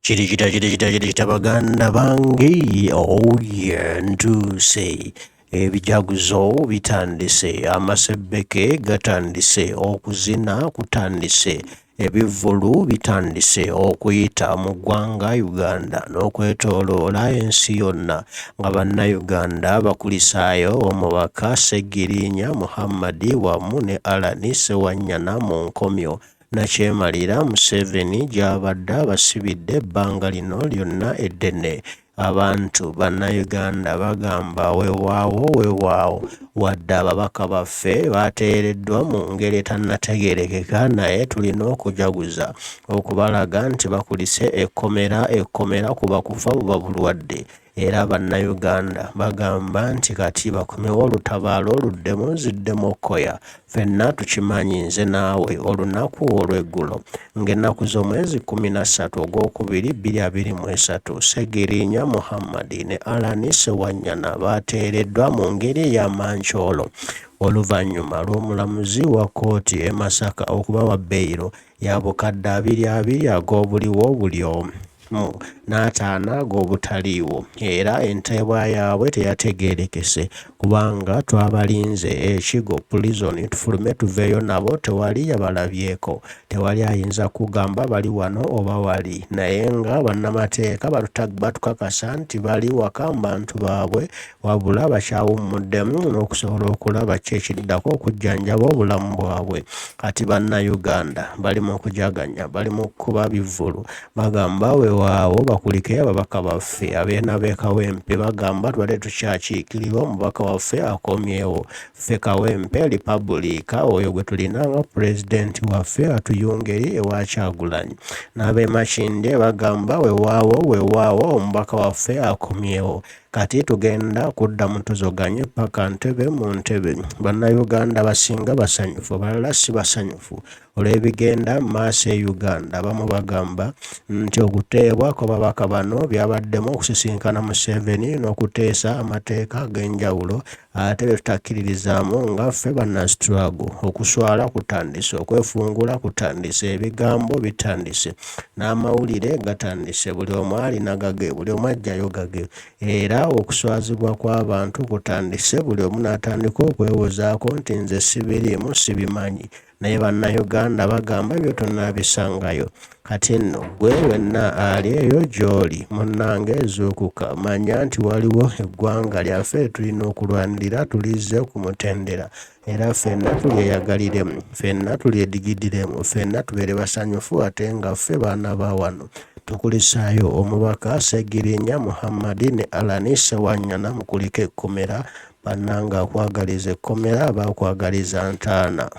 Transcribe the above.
Kiri kita kiri kita kiri kita baganda bange, oh yeah, ntuuse. Ebijaguzo bitandise, amasebbeke gatandise, okuzina kutandise, ebivvulu bitandise okuyita mu ggwanga Uganda n'okwetooloola ensi yonna nga Bannayuganda bakulisaayo omubaka Ssegiriinya Muhammad wamu ne Allan Ssewanyana mu nkomyo. Nakyemalira Museveni gy'abadde abasibidde ebbanga lino lyonna eddene. Abantu Bannayuganda bagamba weewaawo weewaawo wadde ababaka baffe baateereddwa mu ngeri etannategeerekeka naye tulina okujaguza okubalaga nti bakulise ekkomera, ekkomera kuba kufa buba bulwadde. Era Bannayuganda bagamba nti kati bakomewo olutabaalo luddemu ziddemu okukoya. Ffenna tukimanyi nze naawe olunaku olw'eggulo ng'ennaku z'omwezi 13 Ogwokubiri 2023, Ssegiriinya Muhammad ne Allan Ssewanyana baateereddwa mu ngeri ey'amancoolo oluvannyuma lw'omulamuzi wa kkooti e Masaka okubawa beyiro ya bukadde abiri abiri ag'obuliwo buli omu n'ataano ag'obutaliiwo era enteebwa yaabwe teyategeerekese kubanga twabalinze e Kigo Prison tufulume tuveeyo nabo tewali yabalabyeko, tewali ayinza kugamba bali wano oba wali naye nga bannamateeka batukakasa nti bali waka mu bantu baabwe wabula bakyawummuddemu n'okusobola okulaba ki ekiddako okujjanjaba obulamu bwabwe. Kati Bannayuganda bali mu kujaganya, bali mu kukuba bivvulu, bagamba weewaawo bakulikeyo ababaka baffe abeena b'e Kawempe bagamba tubadde tukyakiikirirwa omubaka waffe akomyewo. Ffe Kawempe Lipabuliika oyo gwe tulina nga Pulezidenti waffe atuyunge eri ewa Kyagulanyi. N'ab'e Makindye bagamba weewaawo weewaawo omubaka waffe akomyewo. Kati tugenda kuddamu tuzoganye ppaka ntebe mu ntebe. Bannayuganda abasinga basanyufu, abalala si basanyufu olw'ebigenda mu maaso e Uganda. Abamu bagamba nti okuteebwa kw'ababaka bano byabaddemu okusisinkana Museveni n'okuteesa amateeka ag'enjawulo ate bye tutakkiririzaamu nga ffe bannastruggle. Okuswala kutandise, okwefungula kutandise, ebigambo bitandise n'amawulire gatandise. Buli omu alina gage, buli omu aggyayo gage era okuswazibwa kw'abantu kutandise buli omu n'atandika okwewozaako nti nze sibiriimu sibimanyi. Naye Bannayuganda bagamba ebyo tunaabisangayo. Kati nno ggwe wenna ali eyo gy'oli munnange zuukuka, manya nti waliwo eggwanga lyaffe lye tulina okulwanirira tulizze ku mutendera era ffenna tulyeyagaliremu, ffenna tulyedigidiremu, ffenna tubeere basanyufu ate nga ffe baana ba wano. Tukulisaayo omubaka Ssegirinya Muhammad ne Allan Ssewanyana mukulike ekkomera. Bannange akwagaliza ekkomera aba akwagaliza ntaana.